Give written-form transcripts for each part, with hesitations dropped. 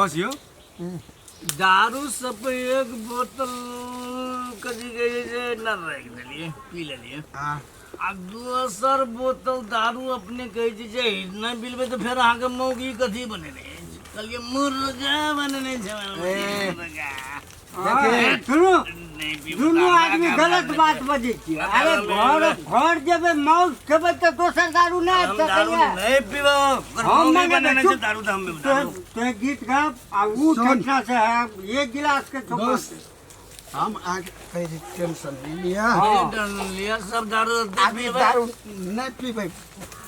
दोस्त यौ, दारू सब एक बोतल कथी कहै छै न राखि देलियै, पी लेलियै। हाँ। आ दोसर बोतल दारू अपने कहै छै जे नहि पिलबै तऽ फेर अहाँके मौगी कथी बनेने अछि? कहलियै मुर्गा बनेने छै। मुर्गा। सुनू, नहि पीबै। दुनू आदमी गलत बात बजै छियै। अरे घर घर जेबै, माउस खेबै तऽ दोसर दारू नहि आबि हम दारू सकैए। नहि पीबै। ओकर हम मौगी नहि बनेने चुप। छै दारू तऽ हम दारू तो गीत गाब आ उ सुन। ठेठना से है एक गिलास के छोकरा। दोस्त, हम अहाँके कहै छी, टेंशन नहि लिअ। हाँ। लिअ सब दारू आदमी पीबै। दारू नहि पीबै,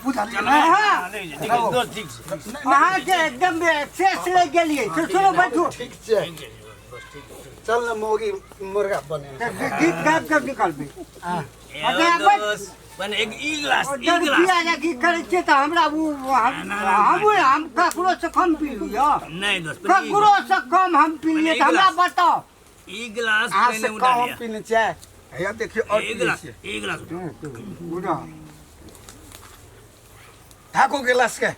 बुझलियै ने? हाँ। ठीक छै दोस्त, ठीक छै। अहाँके एकदम एक्सेस लग गेलियै। सुनो, बैठू। ठीक छै, चल ने, मौगी मुर्गा बने। तऽ गीत गाबि कऽ निकलबै। एगो दोस्त, बने एक ई गिलास, ई जब गिलास। पिया जा गीत करै छियै तऽ हमरा उ हम हम ककरो से कम पी लिअ? नहीं दोस्त, पहिले ई ककरो से कम हम पी लिअ तऽ हमरा बताउ। ई गिलास अहाँ पहिले से उठा कम हम लिअ। पीने छियै? हैया देखियौ, आओर एक पीने गिलास छियै। एक गिलास उठा। ठाकुर गिलास के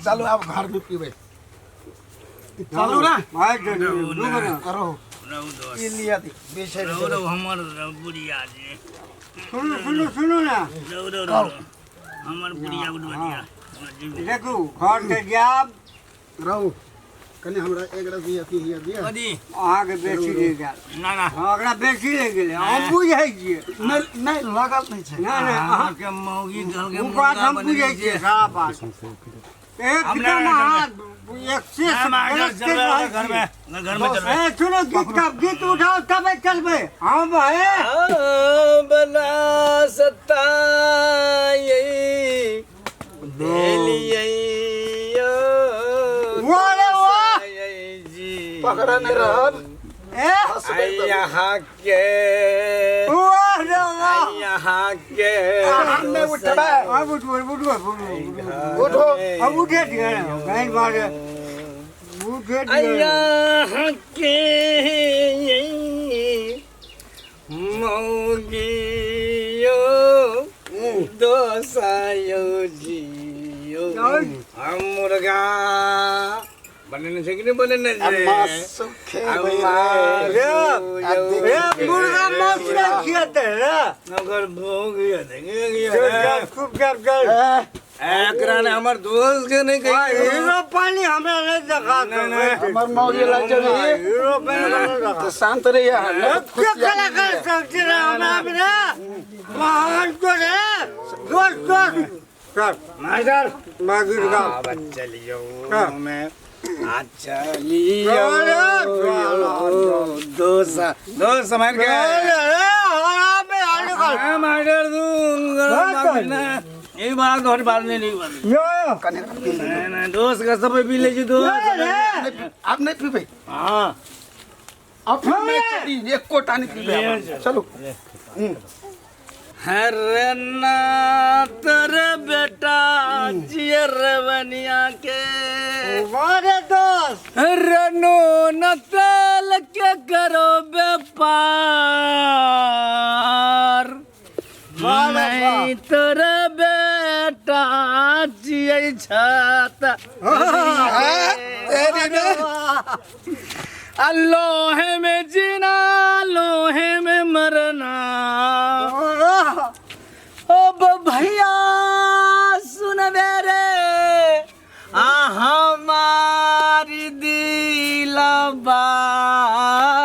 चलू, आब घर में पीबै, चलू ना। करो। रहू दोस्त। ई लिअ, बेचै। रहू, रहू हमर बुढ़िया जे। सुनू, सुनू, सुनू ने। रहू, रहू, रहू हमर बुढ़िया, उठबा दिया। देखू, घर से जायब। रहू, कनि हमरा एक रति अथी लिअ दिअ। कथी? अहाँके बेसी ले जायब। ना, ना। हँ, ओकरा बेसी ले गेलै, हम बुझै छियै। नहि नहि, लगल नहि छै। नहि नहि, अहाँ अहाँके मौगी कहलकै ओ बात मुर्गा हम बनेने बुझै छियै छियै। सारा बात एकदम। नहि, अहाँ एक्सेस ना, मास्टर, गलत करि चलबै रहल घर में छियै। घर में चलबै। ए, सुनो, गीत का गीत उठाओ तबे चलबै हम। हे बना सताई भेलियै। वाह रे वाह! पकड़ा नहि रहब। ए यहाँ के वाह रे वाह! यहाँ के अहाँ नहि उठबै। अब उठो, उठो, उठो। उठो। अब उठे दिए कहीं मारे, उठे दिए। यहाँ के मौगियो दोसायो जियो, हम मुर्गा बनेने छै कि नहि बनेने आ छै? मासु खेबै रे। रे, ए, मुर्गा मांस नहीं खियते रे। ओकर भोग चल चल, खूब चल चल। एकरा ने हमर दोस्त के नहि कही। हीरो पानी हमरा नहीं देखा। नहीं, नहीं। हमर मौगी लग जेबै हीरो पानी हमरा नहीं देखा। तऽ शांत रहिए अहाँ, नहि तऽ के खुशिया कलाकार सब छै रे हमरा रे महान को रे दोस्त, दोस्त, चल। मास्टर। मैं गिर गा। आब चलियौ। हाँ। में आ चलियौ। चलो, दोस्त, दोस्त समझ के। अरे हरा में निकल। हाँ, मास्टर, तू हाँ, चल। एक बात और बात नहीं, नहीं बात। यो यो। कनि पी लिअ। नहीं नहीं, दोस्त का सब पी ले छी दोस्त। रे। आब नहि पीबै। हाँ। आब नहि चली, एकोटा नहि पीबै आब। चलू। हरे ना तेरे बेटा जियर बनिया के। वाह रे दोस्त! रनो न तेल के करो व्यापार। वाह रे वाह। नहीं तोरे बेटा जियै छत। तेरी ने। आ लोहे में जीना, लोहे में मरना। अब भैया सुन रे, आ हमारी दिल बात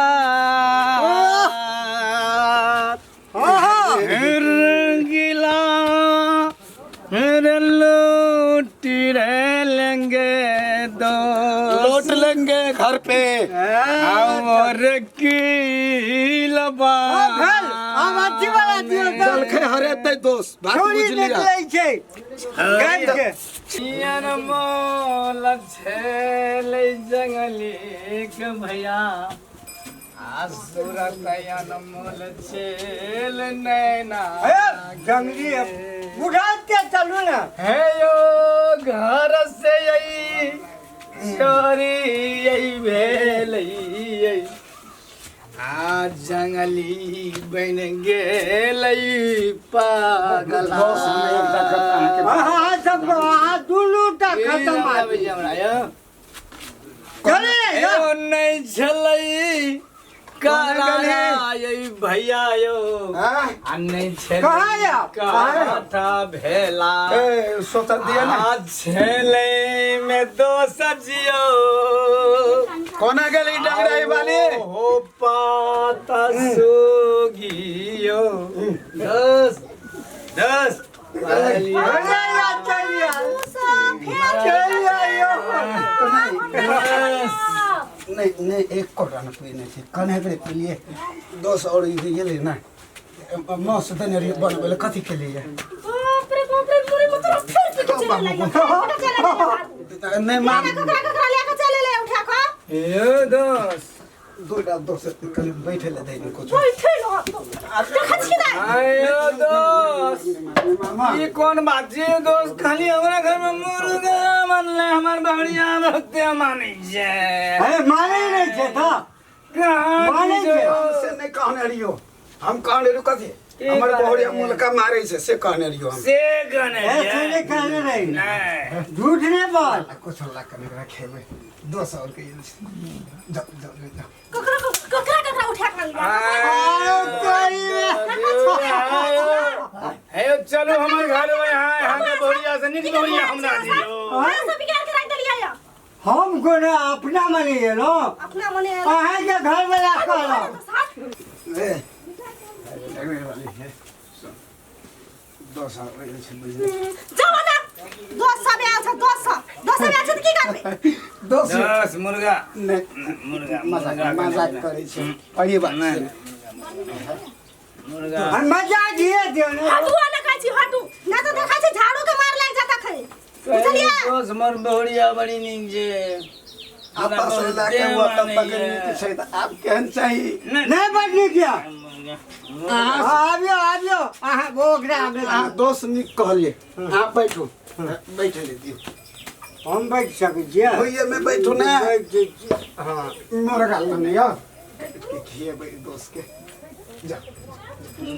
फिर गिला फिर लूटी रे लेंगे दो। लौट लेंगे घर पे। और की लबा। भेल, हम अथी वाला दियौ तऽ। जलखै हरेतै दोस्त, बात छौरी बुझ लिअ। निकलै छै गाबि के। मोल छेलै जंगली के भैया, आ सूरत अनमोल छेल नैना। हे जंगली बुढ़ा के चलू ने। हे यो घर से आई चोरी आई भेल, आ जंगली बन गेलै पागल। दोस्त, हम एकटा गप अहाँके अहाँ सब, अहाँ दुनू टा खतम आदमी। हमरा यौ। चलू। नहि छलै करारा ये भैया यो हाँ? आ नहि छलै कहाँ या? कथा भेला ए सोचल दिया ना आ छलै में दोष जियो कोना गेली डंगराई वाली हो पाता सुगियो दस दस अरे यार चलिए चलिए आइयो। दस नहीं नहीं एक कोटा न पीने छै कने बेर पीलिए दोस और ई गेलै ना मौस देने रहियै बनबै लए कथी के लिए बाप रे बाप रे मुरे मतलब फिर पी के चले लगे नहीं मान ककरा ककरा लेके चले ले उठा के यो दोस दूटा दोस कनि बैठे लए दै ने कुछ बैठे लो देखै छी ना आयो दोस मामा ई कोन बात छै दोस खाली हमरा घर में मुर्गा बनले हमर बहरिया बहुते मानै छै अरे माने नहीं छे तो कहाँ मानै की छै। दोस? से नहीं कहने रहियो हम कहने रहियो कथी की हमर कहने बहुरिया रहियै? मुलका मारै छै से कहने रहियो हम से कहने ऐसे रहियै? नहीं कहने रही नहि झूठ नहीं बोल आ कुछ ला कने एकरा खेबै दोस और के जाओ जाओ जाओ ककरा ककरा ककरा उठा के लिया आयो तोरी में। हे चलू हमर घर में यहाँ यहाँ के बहुरिया से नीक बहुरिया हमरा दियौ सब बिगाड़ के राख देलियै या हम कोनो अपना मने गेलो अपना मने अहाँ के घर वाला कहलो ए डंगराई वाली है दोस और के छै बुझलियै जाओ ना दोस सब आयल छै दोस सब दोस सब आयल छै तऽ की करबै दोस दस मुर्गा नहीं मुर्गा मजाक मुर्गा मजाक करै छै अरे बात नहि छै मुर्गा हम मजा दिए दियो ने हटू ना कहै छी हटू ना तऽ देखै छी झाड़ू के मार लागि जाता खै बुझलियै दोस हमर बहुरिया बड़ी नीक छै आपस लए के वो तब तक नीक छै तऽ आब केहन चाही नहीं बदली किया मुर्गा हाँ, आबियो आबियो अहाँ वो ओकरा आबे अहाँ दोस्त नीक कहलियै अहाँ बैठू बैठे ले दियौ हम बैठ सकै छियै होइए में बैठू ने बैठ जाइ छी। हाँ मुर्गा लेने यौ खिएबै दोस्त के जा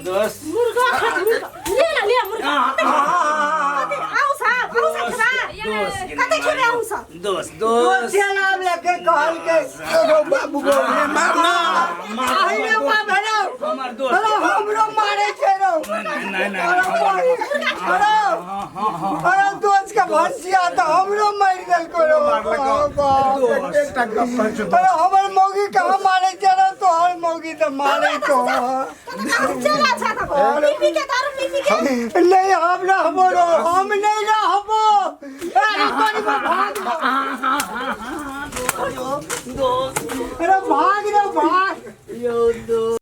दोस मुर्गा खा मुर्गा ले ना ले मुर्गा कते आउ साहब आउ साहब खेबा दोस कते खेबे आउ साहब दोस दोस दोस नाम लेके कहल के एगो बाबू गो रे मारना आहि रे बाप हेलो हमर दोस्त हेलो हमरो मारे छै रौ नहीं नहीं नहीं अरे भाई, अरे अरे दोस्त के भंसिया तऽ हमरो मारि देलको रौ बाप रे। एकटा गप कहै छौ अरे हमर मौगी कहाँ मारे छै रौ तोहर मौगी तऽ मारे छौ चला छा तब पी पी के दारू पी पी के नहीं हम रहबो रौ हम नहीं रहबो अरे तोरी पर भाग दोस अरे भाग रे भाग यो दोस